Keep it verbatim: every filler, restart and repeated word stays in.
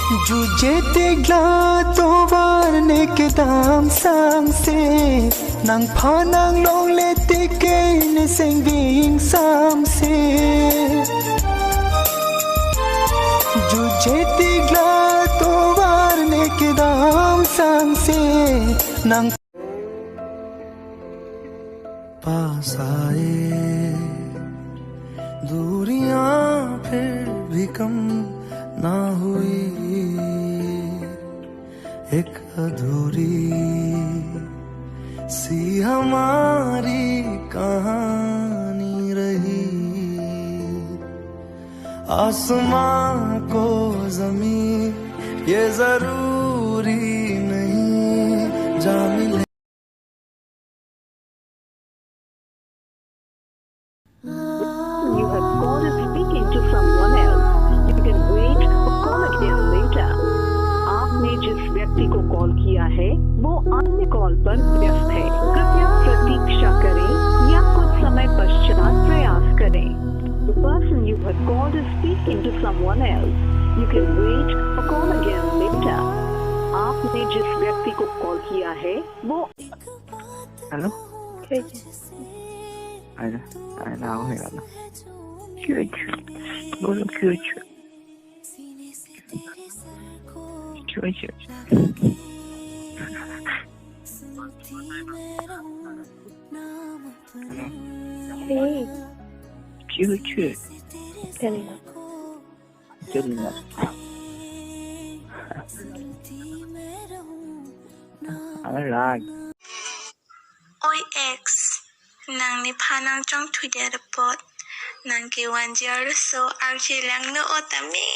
Juje tik la tovar ne kedam sangse, nangphan nanglongle tik ke ne sengving samse. Juje tik la tovar ne kedam sangse, nang पास आए, दूरियां फिर भी कम ना हुई, एक अधूरी सी हमारी कहानी रही। आसमां को जमीन ये जरूरी नहीं, जा मिले। You have called is speaking to someone else. You can wait or call again later. आपने जिस व्यक्ति को कॉल किया है, वो अन्य कॉल पर व्यस्त है। कृपया प्रतीक्षा करें या कुछ समय पश्चात प्रयास करें। The person you have called is speaking to someone else. You can wait or call again later. आपने जिस व्यक्ति को कॉल किया है, वो Hello? Aira, aira, aira. Cute. Bolo cute. Cute. Hey. Cute, cute. Tell me. Cute. Aira. Oi ex, nang nephan nangchongthudet apot, nang kevanji arloso arje langno o tame.